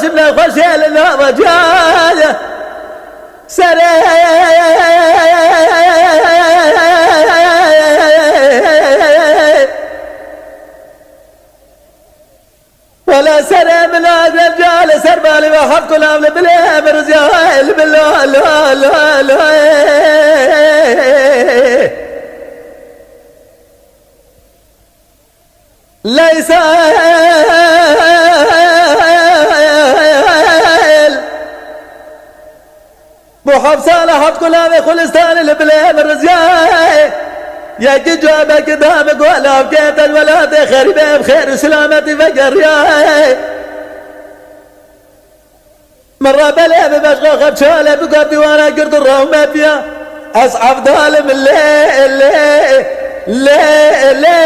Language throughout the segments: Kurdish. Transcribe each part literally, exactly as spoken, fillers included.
Jimle xweşê li nava ciyayê serê. Wele serê min a gel ca li ser balê ve heft gulam li bilê min riziyayê li bilo lo lo lo. Leysa bu heft sala heft gulavê xulistanê li bilê min riziyayê. Yekî cawabekî da min got lavkê te ji welatê xerîbê bi xêr û silametî vegeriyayê. Min re belê bi beşqa xepçale bi gap dîwana gird û rawmetiya. Ez evdalim lê, lê, lê, lê,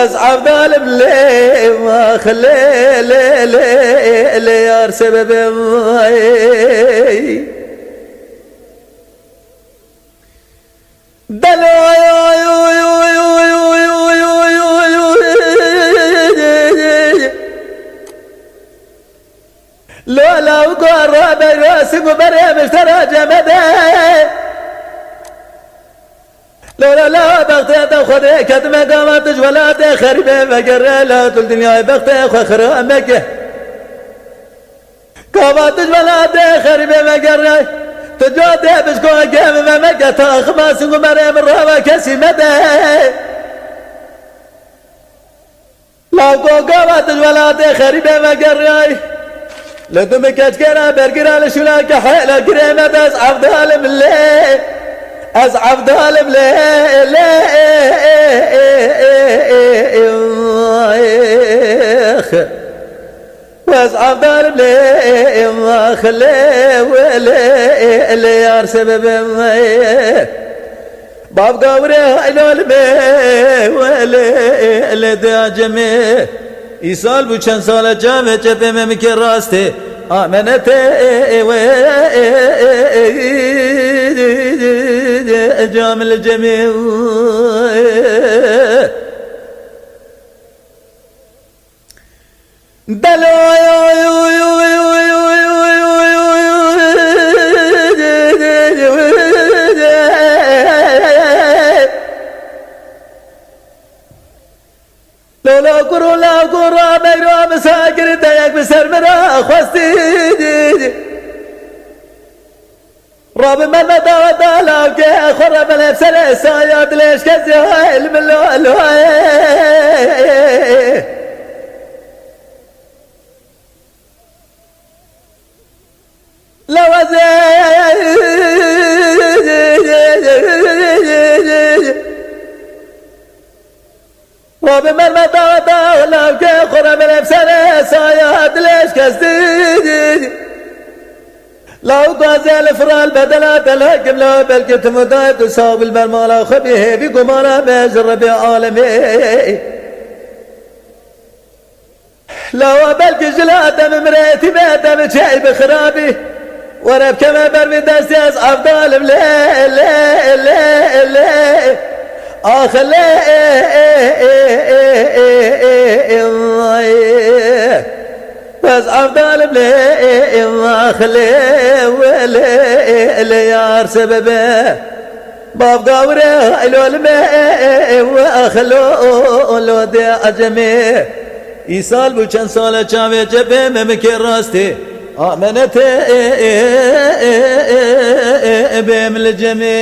ez evdalim lê, vax lê, lê, lê, lê yar sebebê vay. Delo Lola û gora beyra sing û berê miştera cemede. Lola la bextê te xwedê ketime gava tu ji welatê xerîbê vegere la tu li dinyayê bextê xwe xira meke. Gava tu ji welatê xerîbê vegeriyay, tu cotê bişkokê min vemeke taxima sing û merê min rava kesî mede. Lawko gava tu ji welatê xerîbê vegeriyay, li tu min keçkê re bergira li şûleke hêla girê mede ez evdalim lê, ez evdalim lê, lê, Wez avdar lê, vax lê, welê, lê yar sebebê. Bav gawrê haylol bê, welê, lê de acemê. Îsal bû çend sale çavê çepê me mikê rastê. Amenetê, we, camil cemê. Delo Lolo kuro la kuro meyro misakir te yek bi ser min re xwestî. Rabim me daweta lavke xwe re belê serê saya dilêşkesî hay li min lo lo. Lewezê Rabê mermeta weta lavkê xwe re belê serê saya dilêş kesî. Law gazê li firal bedela te lakim la belkî tu mudayê tu saw bil bermala xwe bî hêvî gumana me ji Rebê alemê. Lawa belkî jila te min mirêtî be te min çey bi xirabî. Were bikeve ber vî destî ez evdalim lê, lê, lê, lê. Ax lê, ez evdalim lê, ax lê, welê, lê yar sebebe. Bav gawre, elo lime, we axelo, lo de acemê. Îsal bû çend sale çavê çepê me mikê rastê. Amenete, bêm li cemê.